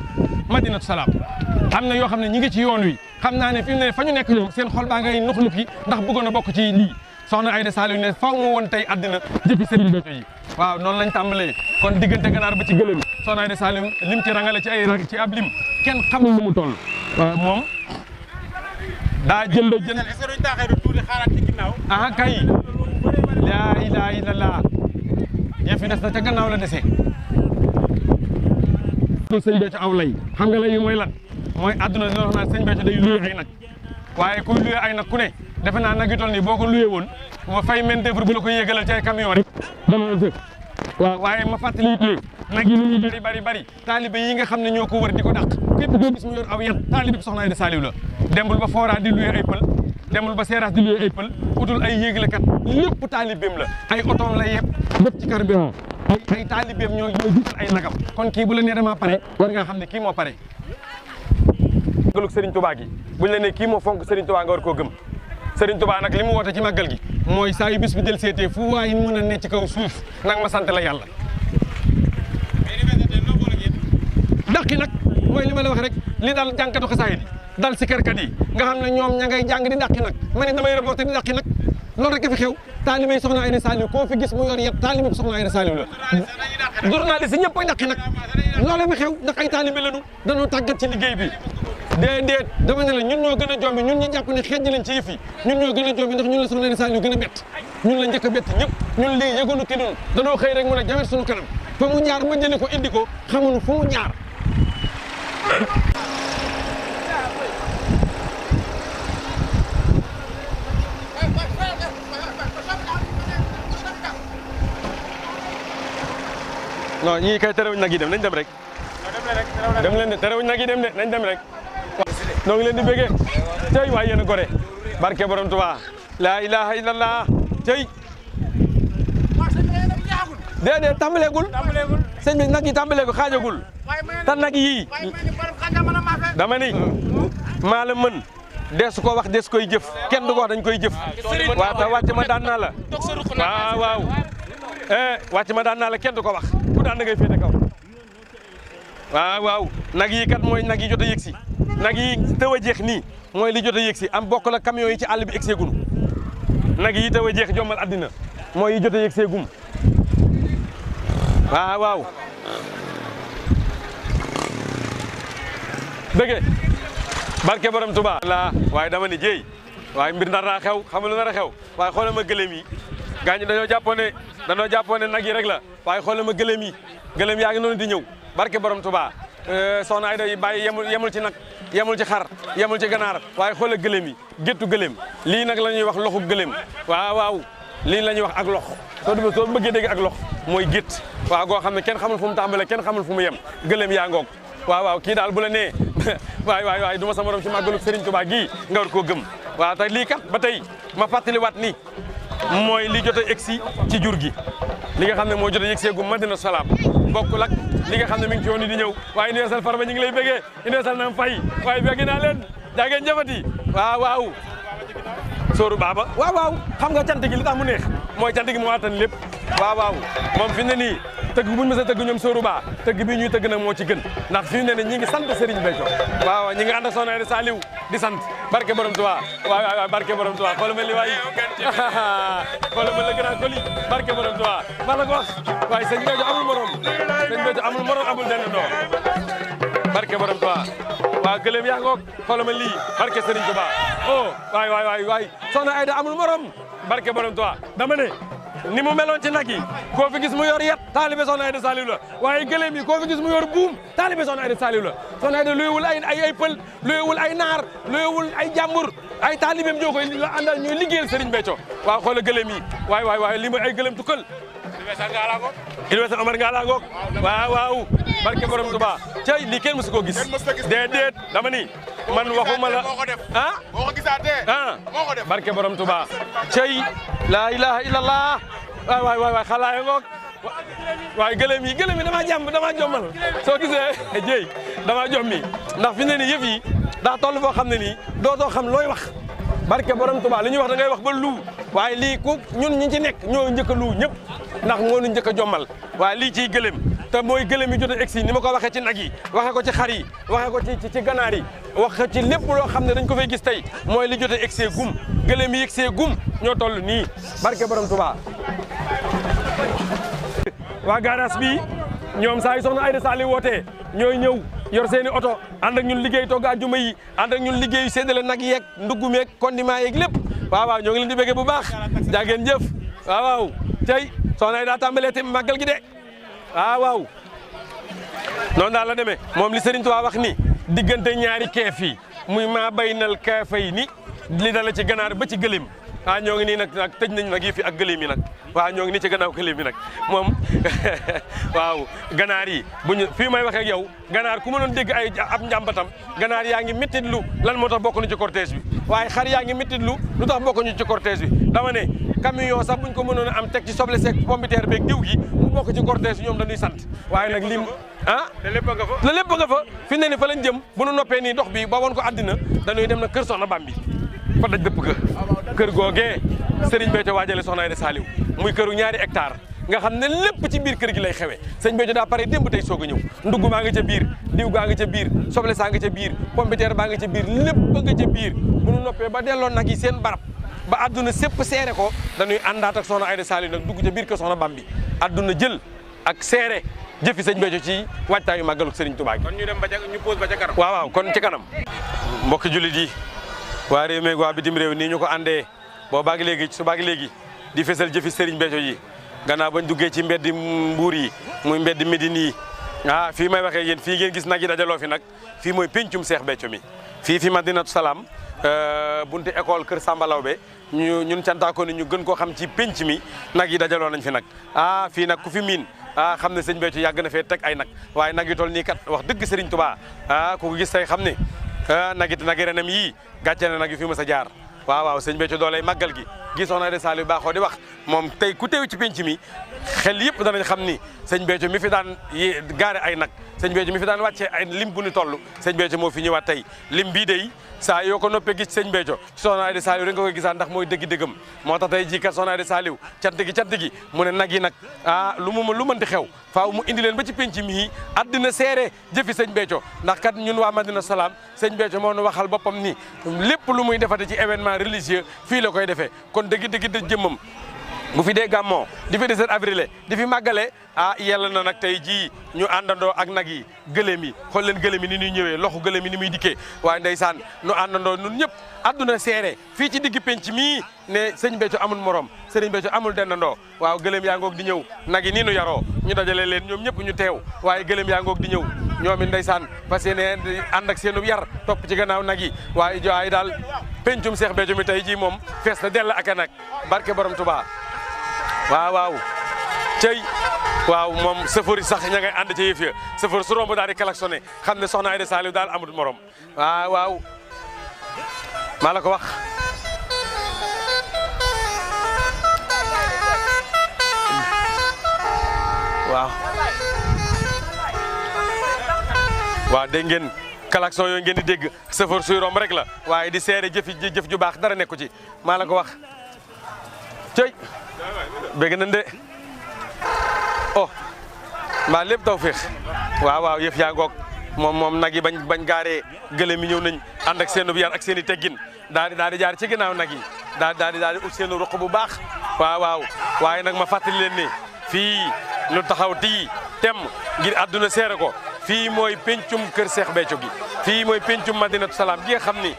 Madinatu Salaam am na yoo xam ne ñi ngi ci yoon wi xam naa ne fi mu ne fa ñu nekk ñoom seen xol baa ngay nuxluki ndax bëggoon a bokk ci lii Soxna Aïda Sall ne faw mu woon tey àddina jëfi Serigne Béthio yi waaw noonu lañ tàmbalee kon diggante ganaar ba ci gëléem Soxna Aïda Sall lim ci rangale ci ab lim kenn xamul nu mu toll waaw moom daa jënd kay laa ilaaha illallaah yëf yi des na ca gannaaw la desee sëñ Béthio aw lay xam nga lay yi mooy lan mooy àdduna dina wax naan sëñ Béthio day luye ay nag waaye kuy luye ay nag ku ne defe naa nag yu toll nii boo ko luye woon ma fay main d'œuvre bu la ko yéegalal ci ay camion rek dama la sëf waaw waaye ma fàttali it nag yi lu ñuy bari taalibe yi nga xam ne ñoo ko wër di ko dàq képp koo gis mu yor aw yat taalibe bi Soxna Aïda Sall la dembul ba Fora di luye ay pël demul ba Seras di luye ay pël utul ay yéeglekat lépp taalibeem la ay otoom la yëpp def ci carburant ay taalibeem ñoo jiital ay nagam kon kii bu la nee dama pare war nga xam ne kii moo pare màggalug Serigne Touba gi buñ la ne kii moo fonk Serigne Touba nga war koo gëm Serigne Touba nag li mu woote ci màggal gi mooy saa yu bis bi del seetee fu waay mën a ne ci kaw suuf nag ma sant la yàlla daqi nag mooy li ma la wax rek li daal jànkatu xasaayid dal si kërkat yi nga xam ne ñoom ña ngay jàng di dàqi nag ma ne damay reporté di dàqi nag loolu rek a fi xew taalibe yi soxna Aïda Saliou koo fi gis mu yor yet taalibe bi soxna Aïda Saliou la journaliste yi ñëpp ay dàqi nag loolu fi xew ndax ay taalibe lañu dañoo tàggat ci liggéey bi déedéet dama ne la ñun ñoo gën a jombi ñun ñu jàpp ne xeej lañ ci yëf yi ñun ñoo gën a jombi ndax ñun la soxna Aïda Saliou gën a bett ñun la njëkk a bett ñëpp ñun lii yëgunu ti nun dañoo xëy rek mun a jamet suñu kanam fa mu jaar ma jëli ko indi ko xamuñu fu mu jaar non ñii kay terewuñ nag yi dem nañ dem rek dem leen de terewuñ nag yi dem de nañ dem rek noo ngi leen di bëggee tey waay yéen a gore barke borom Tuubaa laa ilaha illallah tey déedéet tàmbaleegul sëñ bi nag yi tàmbaleegul xaajagul te nag yii dama ni maa la mën des ko wax des koy jëf kenn du ko wax dañ koy jëf waaw te wàcc ma daan naa la waaw wàcc ma daan naa la kenn du ko wax ku daan da ngay féete kaw waaw nag yi kat mooy nag yi jot a yëg si nag yi tëw a jeex nii mooy li jot a yëg si am bokk la camion yi ci àll bi egg seegunu nag yi tëw a jeex jommal àddina mooy yi jot a yëg seegum waaw dëgg barke borom Tuubaa la waaye dama ni jéey waaye mbir ndar naa xew xam lu nar a xew waaye xoolal ma gëlëm yi gaañu dañoo jàppoon ne nag yi rek la waaye xoolal ma gëlëm yaa ngi noonu di ñëw barke borom Tuubaa soxna Aïda yi bàyyi yemul ci nag yemul ci xar yemul ci ganaar waaye xoolal gëlëm yi géttu gëlëm lii nag la ñuy wax loxu gëlëm waaw lii la ñuy wax ak lox soo bëggee dégg ak lox mooy gétt waaw goo xam ne kenn xamul fu mu tàmbalee kenn xamul fu mu yem gëlëm yaa ngoog waaw kii daal bu la nee waay du ma sa morom ci màggalu Serigne Touba gii nga war koo gëm waaw te lii kat ba tey ma fàttaliwaat ni mooy li jot a egsi ci jur gi li nga xam ne moo jot a yegsee gu Madina Salaam bokkul ak li nga xam ne mi ngi ci yoon yi di ñëw waaye universal Farba ñu ngi lay bëggee universal naam fay waaye bëgg naa leen jaa ngeen jëfati waaw Sooru Baba waaw xam nga cant gi li tax mu neex mooy cant gi moo attan lépp waaw moom fi ne nii tëgg buñu mës a tëgg ñoom Sooru Ba tëgg bii ñuy tëgg nag moo ci gën ndax fi ne ñi ngi sant Serigne Béthio waaw ñi ngi ànd ak Soxna Aïda Saliou di sant barke borom Tuubaa waaw barke borom Tuubaa xoolal ma li waay xoolal ma la gën a koli barke borom Tuubaa ma la ko wax waaye sëñ Béthio amul morom amul denn doo barke borom Tuubaa waaw gëlëm yaa ngoog xoolal ma lii barke Serigne Touba waay Soxna Aïda amul morom barke borom Tuubaa dama ne ni mu meloon ci nag yi koo fi gis mu yor yat taalibe Soxna Aïda Saliou la waaye gëlëm yi koo fi gis mu yor buum taalibe Soxna Aïda Saliou la Soxna Aïda luyewul ay pël luyewul ay naar luyewul ay jàmbur ay taalibeem ñoo koy la àndal ñuy liggéeyal Serigne Béthio waaw xoola gëlëm yi waay li mooy ay gëlëm tukkal Universal Omar Ngala ngoog waaw barke borom Tuubaa cay lii kenn mësu koo gis déedéet dama ni man waxuma la boo ko gisaatee moo ko def barke borom Tuubaa cay laa ilaha illallah waay xalaaya ngoog waaye gëlëm yi damaa jommal soo gisee jéy damaa jommi ndax fi ne nii yëf yi daa toll foo xam ne nii dootoo xam looy wax barke borom Tuubaa li ñuy wax da ngay wax ba luu waaye lii ku ñun ñi ci nekk ñoo njëkk a luu ñëpp ndax moo ñu njëkk a jommal waaye lii ciy gëlëm te mooy gëlëm yi jot a egsi ni ma ko waxee ci nag yi waxee ko ci xar yi waxee ko ci ganaar yi wax ci lépp loo xam ne dañ ko fay gis tey mooy li jot a egsee gum gëlëm yi egsee gum ñoo toll nii barke borom Tuubaa waa garage bi ñoom saa yu Soxna Aïda Saliou wootee ñooy ñëw yor seeni oto ànd ak ñun liggéey togg àjjuma yi ànd ak ñun liggéey séddale nag yeeg ndugg meeg condiment yeeg lépp waaw ñoo ngi leen di bëggee bu baax jaa ngeen jëf waaw tey Soxna Aïda tàmbalee te màggal gi de waaw noonu daal la demee moom li Serigne Touba wax ni diggante ñaari keef yi muy maa baynal keefay ni li dala ci ganaar ba ci gëléem ñoo ngi nii nag tëj nañ nag yi fi ak gëléem yi nag waaw ñoo ngi nii ci gannaaw gëléem yi nag moom waaw ganaar yi buñu fii may waxee ak yow ganaar ku ma doon dégg ay ab njàmbatam ganaar yaa ngi méttitlu lan moo tax bokkuñu ci cortège bi waaye xar yaa ngi méttitlu lu tax bokkuñu ci cortège bi dama ne camion sax buñ ko mënoon a am teg ci soble seeg pomme de terre beeg diw gi mu bokk ci cortège bi ñoom dañuy sant waaye nag lim la lépp nga fa fi ne ni fa lañ jëm bu nu noppee nii dox bi ba woon ko àddina dañuy dem na kër Soxna Bambi fa daj dëpp ga kër googee Serigne Béthio waajale Soxna Aïda Saliou muy këru ñaari hectare nga xam ne lépp ci biir kër gi lay xewe sëñ Béthio daa pare démb tey soog a ñëw ndugg maa nga ca biir diw gaa nga ca biir soble saa nga ca biir pompiteer baa nga ca biir lépp ba nga ca biir bu nu noppee ba delloo nag yi seen barab ba àdduna sépp seere ko dañuy àndaat ak soxna Aïda Saliou nag dugg ca biir kër soxna Bambi àdduna jël ak seere jëfi sëñ Béthio ci waajtaayu màggalu Serigne Touba gi. kon ñu dem ba ca ñu pause ba ca kanam. waaw kon ci kanam. mbokki jullit yi waa réew mi waa bitim réew nii ñu ko àndee boobaag léegi subaag léegi di fesal jëfi Serigne Béthio yi gannaaw bañ duggee ci mbeddi Mbuur yi muy mbeddi Médine yi fii may waxee yéen fii ngeen gis nag yi dajaloo fi nag fii mooy pencum Cheikh Béthio mi fii fi Madinatu Salaam bunti école Kër Samba Lawbe ñun cantaako ni ñu gën koo xam ci penc mi nag yi dajaloo nañ fi nag fii nag ku fi miin xam ne sëñ Béthio yàgg na fee teg ay nag waaye nag yu toll nii kat wax dëgg Serigne Touba ku ko gis tey xam ne nagi renam yii gàcce na nag yu fi mës a jaar waaw sëñ Béthio doolay màggal gi gi soxna Aïda Saliou baaxoo di wax moom tey ku teew ci penc mi xel yëpp danañ xam ni sëñ Béthio mi fi daan gaare ay nag sëñ Béthio mi fi daan wàccee ay lim bu ni toll sëñ Béthio moo fi ñëwaat tey lim bii dey saa yoo ko noppee gis sëñ Béthio ci soxna Aïda Saliou rek nga koy gisaan ndax mooy dëgg-dëggam moo tax tey jii kat soxna Aïda Saliou cant gi mu ne nag yi nag lu mënti xew faaw mu indi leen ba ci penc mi àddina seere jëfi sëñ Béthio ndax kat ñun waa Madina Salaam sëñ Béthio moo nu waxal boppam ni lépp lu muy defate ci événement religieux fii la koy defee kon dëgg jëmmam bu fi dee gàmmoo di fi 17 avril di fi màggale yàlla na nag tey jii ñu àndandoo ak nag yi gëléem yi xool leen gëléem yi ni ñuy ñëwee loxu gëléem yi ni muy dikkee waaye ndeysaan nu àndandoo ñun ñëpp àdduna seere fii ci digg penc mii ne sëñ Béthio amul morom sëriñ Béthio amul dendandoo waaw gëléem yaa ngoog di ñëw nag yi nii nu yaroo ñu dajale leen ñoom ñëpp ñu teew waaye gëléem yaa ngoog di ñëw ñoom it ndeysaan parce que ne ànd ak seenu yar topp ci gannaaw nag yi waaye daal pencum Cheikh Béthio mi tey jii moom fees na dell ak a nag barke borom Touba waaw cey waaw moom sëfër yi sax ña ngay ànd ca yëf ya sëfër su romb daal di klaxonné xam ne soxna Aïda Saliou daal amul morom waaw maa la ko wax waaw dégg ngeen klaxon yooyu ngeen di dégg sëfër suy romb rek la waaye di seere jëf ju baax dara nekku ci maa la ko wax cey bëgg nañ de mbaa lépp taw féex waaw yëf yaa ngoog moom nag yi bañ gaaree gëlëm yi ñëw nañ ànd ak seenu yar ak seen i teggin daal di jaar ci ginnaaw nag yi daal di ut seenu ruq bu baax waaw waaye nag ma fàttali leen ni fii nu taxaw tii tem ngir àdduna seere ko fii mooy pencum kër Cheikh Béthio gi fii mooy pencum Madinatu Salaam gi nga xam ni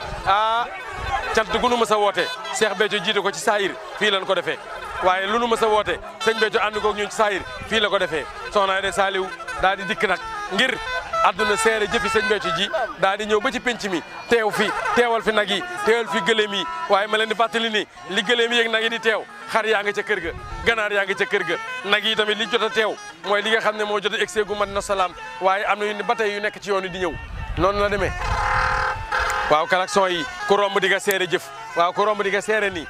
cant gu nu mës a woote Cheikh Béthio jiite ko ci saayir fii lañ ko defee waaye lu nu mës a woote sëñ Béthio ànd koog ñun ci saayir fii la ko defee soxna Aïda Saliou daal di dikk nag ngir àdduna seere jëfi sëñ Béthio ji daal di ñëw ba ci penc mi teewal fi nag yi teewal fi gëléem yi waaye ma leen di fàttali ni li gëléem yi yeeg nag yi di teew xar yaa nga ca kër ga ganaar yaa nga ca kër ga nag yi tamit li jot a teew mooy li nga xam ne moo jot a egsi gu Madina Salaam waaye am na yu ba tey yu nekk ci yoon yi di ñëw noonu la demee waaw klaxon yi ku romb di nga seere jëf waaw ku romb di nga seere nii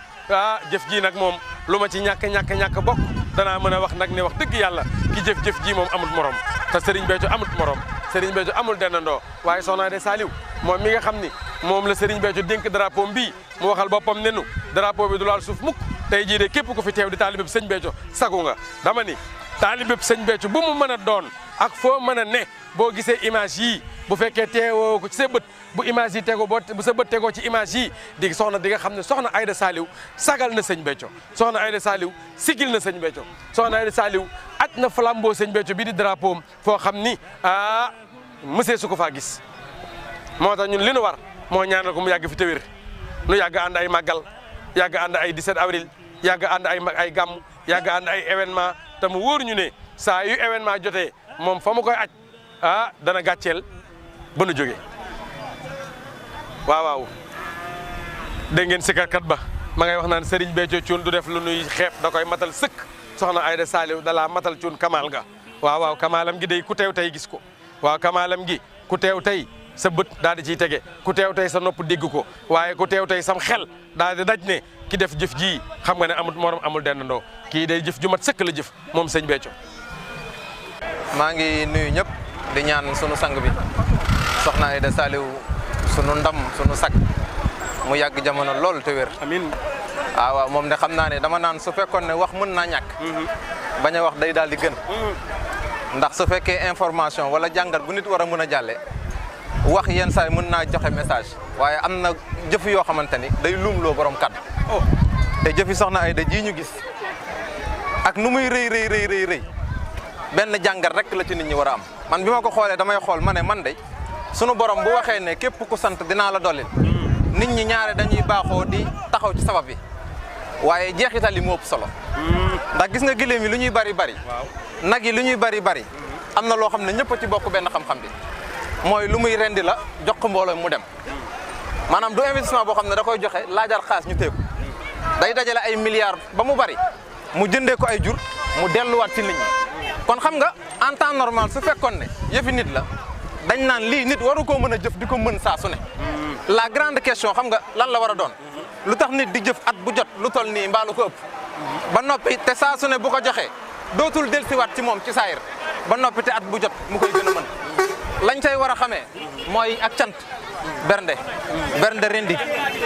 jëf ji nag moom lu ma ci ñàkk bokk danaa mën a wax nag ne wax dëgg yàlla ki jëf ji moom amul morom te Serigne Béthio amul morom Serigne Béthio amul dendandoo waaye soxna Aïda Saliou moom mi nga xam ni moom la Serigne Béthio dénk drapeau bii mu waxal boppam nenu drapeau bi du laal suuf mukk tey jii de képp ku fi teew di taalibe bi sëñ Béthio sagu nga dama ni taalibe bi sëñ Béthio bu mu mën a doon ak foo mën a ne boo gisee image yii bu fekkee teewoo ko ci sa bët bu image yi tegoo bu sa bët tegoo ci image yii di nga xam ne soxna Aïda Saliou sagal na sëñ Béthio soxna Aïda Saliou sigil na sëñ Béthio soxna Aïda Saliou aj na flambeau sëñ Béthio bi di drapeau am foo xam ni monsieur su ko faa gis moo tax ñun li nu war moo ñaanal ko mu yàgg fi te wér nu yàgg ànd ay màggal yàgg ànd ay 17 avril yàgg ànd ay gàmm yàgg ànd ay événement te mu wóor ñu ne saa yu événement jotee moom fa mu koy aj dana gàcceel ba nu jógee waaw dégg ngeen sikarkat ba ma ngay wax naan Serigne Béthio Thioune du def lu nuy xeeb da koy matal sëkk soxna Aïda Saliou da laa matal Thioune kamaal ga waaw kamaalam gi day ku teew tey gis ko waaw kamaalam gi ku teew tey sa bët daal di ciy tege ku teew tey sa nopp dégg ko waaye ku teew tey sam xel daal di daj ne ki def jëf ji xam nga ne amul morom amul dendandoo kii day jëf ju mat sëkk la jëf moom sëñ Béthio. maa ngi nuyu ñëpp di ñaan sunu sang bi soxna Aïda Saliou sunu ndam sunu sag mu yàgg jamono lool te wér. amiin. waaw moom de xam naa ne dama naan su fekkoon ne wax mën naa ñàkk. bañ a wax day daal di gën ndax su fekkee information wala jàngat bu nit war a mën a jàlle wax yenn saa yi mën naa joxe message waaye am na jëf yoo xamante ni day luumloo borom kàddu te jëfi soxna Aida ji ñu gis ak nu muy rëy benn jàngat rek la ci nit ñi war a am man bi ma ko xoolee damay xool ma ne man de sunu borom bu waxee ne képp ku sant dinaa la dollil nit ñi ñaare dañuy baaxoo di taxaw ci sabab bi waaye jeexital yi moo ëpp solo ndax gis nga giléem yi lu ñuy bari nag yi lu ñuy bari am na loo xam ne ñëpp a ci bokk benn xam-xam bi mooy lu muy rendi la jox ko mbooloo mu dem maanaam du investissement boo xam ne da koy joxe laajal xaas ñu téeku day dajale ay milliards ba mu bari mu jëndee ko ay jur mu delluwaat ci nit ñi kon xam nga en temps normal su fekkoon ne yëfi nit la dañ naan lii nit waru koo mën a jëf di ko mën saa su ne la grande question xam nga lan la war a doon lu tax nit di jëf at bu jot lu toll nii mbaa lu ko ëpp ba noppi te saa su ne bu ko joxee dootul dellusiwaat ci moom ci saayir ba noppi te at bu jot mu koy gën a mën lañ cay war a xamee mooy ak cant bernde rendi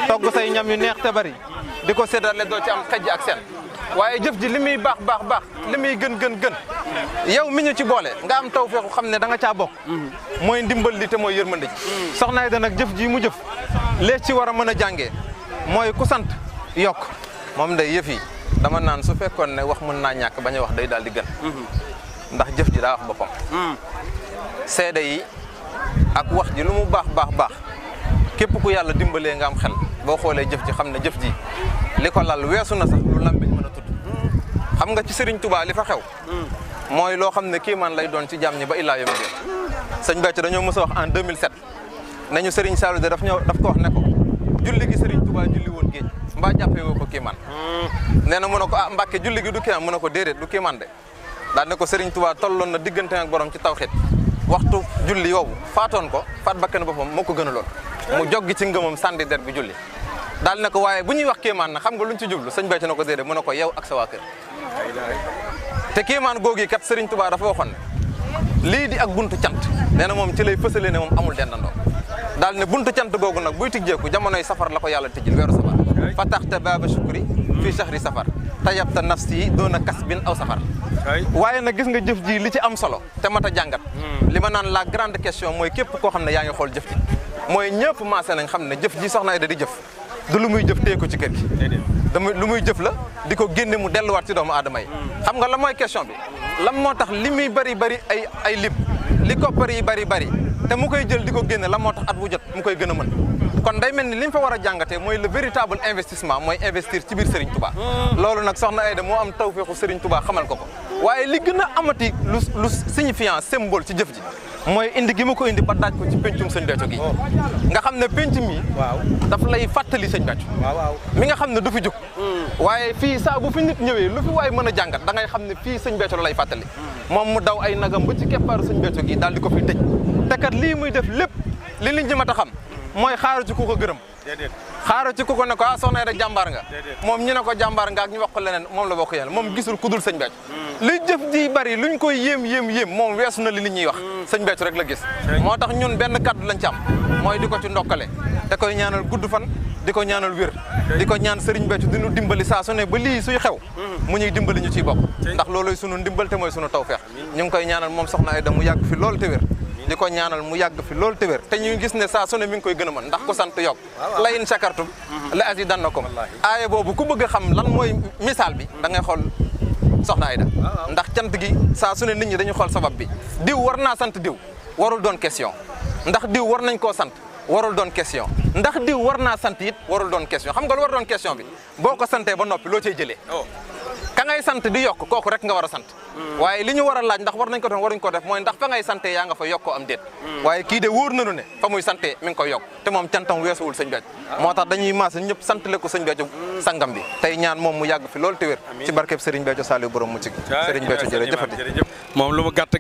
togg say ñam yu neex te bari di ko séddale doo ci am xejj ak seen waaye jëf ji li muy baax li muy gën yow mi ñu ci boole nga am taw feexu xam ne da nga caa bokk mooy ndimbal li te mooy yërmande ji Soxna Aida nag jëf ji mu jëf lees ci war a mën a jàngee mooy ku sant yokk moom day yëf yi dama naan su fekkoon ne wax mën naa ñàkk bañ a wax day daal di gën ndax jëf ji daa wax boppam seede yi ak wax ji lu mu baax képp ku yàlla dimbalee nga am xel boo xoolee jëf ji xam ne jëf ji li ko lal weesu na sax lu lambiñ mën a tudd xam nga ci Serigne Touba li fa xew mooy loo xam ne kii man lay doon ci jàmm ñi ba illaa yom bi sëñ Béthio dañoo mës a wax en 2007 nañu Serigne Saliou de daf ko wax ne ko julli gi Serigne Touba julli woon géej mbaa jàppee woo ko kii man nee na mu ne ko ah Mbàkke julli gi du kii man mu ne ko déedéet du kii man de daal ne ko Serigne Touba tolloon na diggante ak borom ci tawxiid waxtu julli yow faatoon ko faat bakkan boppam moo ko gënaloon mu joggi ci ngëmam sànni der bi julli daal ne ko waaye bu ñuy wax kéemaan na xam nga luñ ci jublu sëñ Béthio na ko déedéet mu ne ko yow ak sa waa kër te kéemaan googi kat Serigne Touba dafa waxoon ne lii di ak buntu cant nee na moom ci lay fësale ne moom amul dendandoo daal ne buntu cant googu nag buy tijjeeku jamonoy safar la ko yàlla tijjil weeru safar fataxta baaba shukri fii shahri safar tayabta nafsi doona kasbin aw safar waaye nag gis nga jëf ji li ci am solo te mat a jàngat li ma naan la grande question mooy képp koo xam ne yaa ngi xool jëf ji mooy ñëpp maase nañ xam ne jëf ji Soxna Aida di jëf du lu muy jëf téye ko ci kër gi dama lu muy jëf la di ko génne mu delluwaat ci doomu aadama yi xam nga la mooy question bi lan moo tax li muy bari ay lim li koppar yi bari te mu koy jël di ko génne lan moo tax at bu jot mu koy gën a mën kon day mel ni li ñu fa war a jàngatee mooy le véritable investissement mooy investir ci biir Serigne Touba loolu nag Soxna Aida moo am tawfeexu Serigne Touba xamal ko waaye li gën a amati lu signifiant symbole ci jëf ji mooy indi gi ma ko indi ba daaj ko ci pencum sëñ Béthio gi nga xam ne penc mi daf lay fàttali sëñ Béthio mi nga xam ne du fi jóg waaye fii saa bu fi nit ñëwee lu fi waay mën a jàngat da ngay xam ne fii sëñ Béthio la lay fàttali moom mu daw ay nagam ba ci keppaaru sëñ Béthio gi daal di ko fi tëj te kat lii muy def lépp li nit ñi mat a xam mooy xaaru ci ku ko gërëm xaaru ci ku ko ne ko ah Soxna Aida jàmbaar nga moom ñu ne ko jàmbaar nga ak ñu wax ko leneen moom la bokk yàlla moom gisul ku dul sëñ Béthio li jëf ji bari luñ koy yéem moom weesu na li nit ñuy wax sëñ Béthio rek la gis moo tax ñun benn kàddu lañ ci am mooy di ko ci ndokkale te koy ñaanal gudd fan di ko ñaanal wér di ko ñaan Serigne Béthio di ñu dimbali saa su ne ba lii suy xew mu ñuy dimbali ñu ciy bokk ndax looloy sunu ndimbal te mooy sunu tawfeex ñu ngi koy ñaanal moom Soxna Aida mu yàgg fi loolu te wér di ko ñaanal mu yàgg fi loolu te wér te ñu gis ne saa su ne mi ngi koy gën a mën ndax ko sant yokk la in shakartum la azidannakum aaya boobu ku bëgg a xam lan mooy misaal bi da ngay xool Soxna Aida ndax cant gi saa su ne nit ñi dañuy xool sabab bi diw war naa sant diw warul doon question ndax diw war nañ koo sant warul doon question ndax diw war naa sant it warul doon question xam nga lu war doon question bi boo ko santee ba noppi loo cay jëlee ka ngay sant di yokk kooku rek nga war a sant waaye li ñu war a laaj ndax war nañ ko def waruñ ko def mooy ndax fa ngay sante yaa nga fa yokkoo am déet waaye kii de wóor nañu ne fa muy sante mi ngi koy yokk te moom cantam weesuwul sëñ Béthio moo tax dañuy maase ñëpp santale ko sëñ Béthio sangam bi tey ñaan moom mu yàgg fi loolu te wér ci barkeb Serigne Béthio Saliou borom mu ci Serigne Béthio jërëjëfati moom lu mu gàtt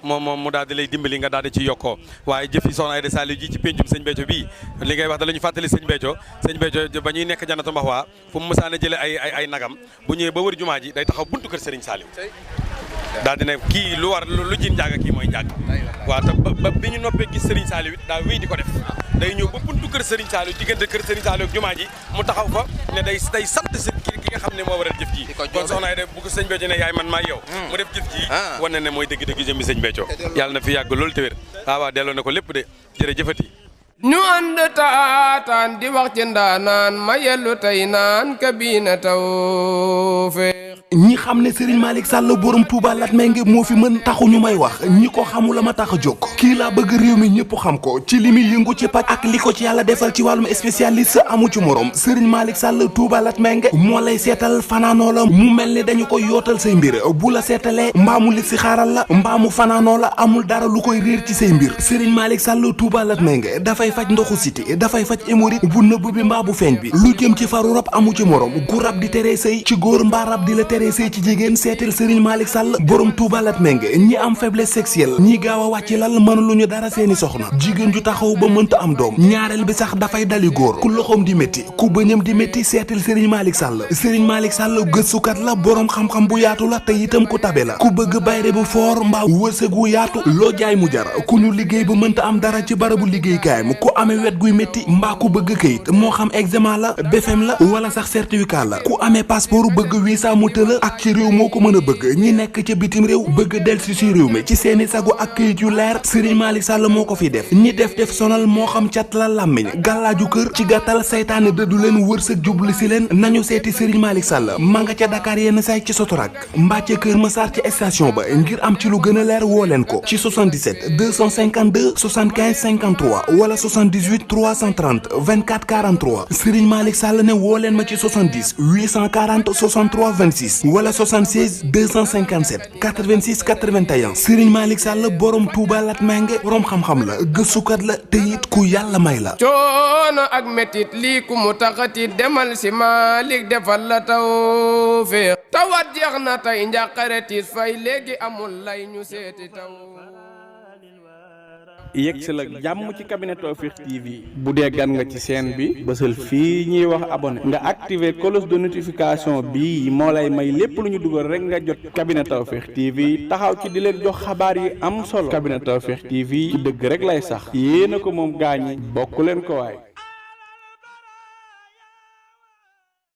moom mu daal di lay dimbali nga daal di ci yokkoo waaye jëfi Soxna Aida Saliou ji ci péncum sëñ Béthio bii li ngay wax da la ñu fàttali sëñ Béthio ba ñuy nekk Jannatul Mahwa fu mu mësaan a jële ay nagam bu ñëwee ba wër jumaa ji day taxaw buntu kër Serigne Saliou daal di ne kii lu ji njaaga kii mooy njaag waaw te ba bi ñu noppee gis Serigne Saliou it daa wéy di ko def day ñëw ba buntu kër Serigne Saliou diggante kër Serigne Saliou ak jumaa ji mu taxaw fa ne day sant ki nga xam ne moo waral jëf ji kon soxna Aida bu ko sëñ Béthio ne yaay man maa yow mu def jëf ji wane ne mooy dëgg-dëgg jëmmi sëñ Béthio yàlla na fi yàgg loolu te wér waaw delloo na ko lépp de jërëjëfati ñu ànd taataan di wax ci ndaanaan ma yellu tey naan kabina tawfeex ñi xam ne Serigne Malick Sall borom Touba Latmingué moo fi mën taxu ñu may wax ñi ko xamul la ma tax a jóg kii laa bëgg réew mi ñëpp xam ko ci li muy yëngu ci paj ak li ko ci yàlla defal ci wàllum spécialiste amu ci morom Serigne Malick Sall Touba Latmingué moo lay seetal fanaanoo la mu mel ni dañu koy yootal say mbir bu la seetalee mbaamu li si xaaral la mbaamu fanaanoo la amul dara lu koy réer ci say mbir Serigne Malick Sall Touba Latmingué dafay faj ndoxu siti dafay faj hémorroïde bu nëbb bi mbaa bu feeñ bi lu jëm ci faru rab amu ci morom gu rab di teree sëy ci góor mbaa rab di la teree sëy ci jigéen seetal Serigne Malick Sall borom Touba Latmingué ñi am faiblesse sexuelle ñi gaaw a wàcc lal mënuluñu dara seeni soxna jigéen ju taxaw ba mënta am doom ñaareel bi sax dafay dali góor ku loxoom di métti ku bëñam di métti seetal Serigne Malick Sall Serigne Malick Sall gëstukat la borom xam-xam bu yaatu la te itam ku tabe la ku bëgg bayre bu foor mbaa wërsëg wu yaatu loo jaay mu jar ku ñu liggéey ba mënta am dara ci barabu liggéeykaayam ku amee wet guy métti mbaa ku bëgg këyit moo xam examen la BFEM la wala sax certificat la ku amee passeport bëgg visa mu tëla ak ci réew moo ko mën a bëgg ñi nekk ca bitim réew bëgg delsi si réew mi ci seeni sago ak këyit yu leer Serigne Malick Sall moo ko fi def ñi def sonal moo xam cat la làmmiñ gàllaaju kër ci gàttal saytaane dëddu leen wërsëg jublu si leen nañu seeti Serigne Malick Sall ma nga ca Dakar yenn say ci Sotorak mbaa ca Kër Massar ci station ba ngir am ci lu gën a leer woo leen ko ci 77 252 75 53 wala 78 330 24 43 Serigne Malick Sall ne woo leen ma ci 70 840 63 26 wala 76 257 86 81 Serigne Malick Sall borom Touba Latmingué borom xam-xam la gëstukat la te it ku yàlla may la. coono ak métit lii ku mu taxati demal si Malick defal la tawfeex tawat jeex na tey njàqare tiis fay léegi amul lay ñu seeti taw. yegg si la jàmm ci cabinet Tawfekh TV bu dee gan nga ci chaîne bi bësal fii ñuy wax abonné nga activer cloche de notification bi moo lay may lépp lu ñu dugal rek nga jot cabinet Tawfekh TV taxaw ci di leen jox xabaar yi am solo cabinet Tawfekh TV ci dëgg rek lay sax yéena ko moom gaañi bokk leen ko waay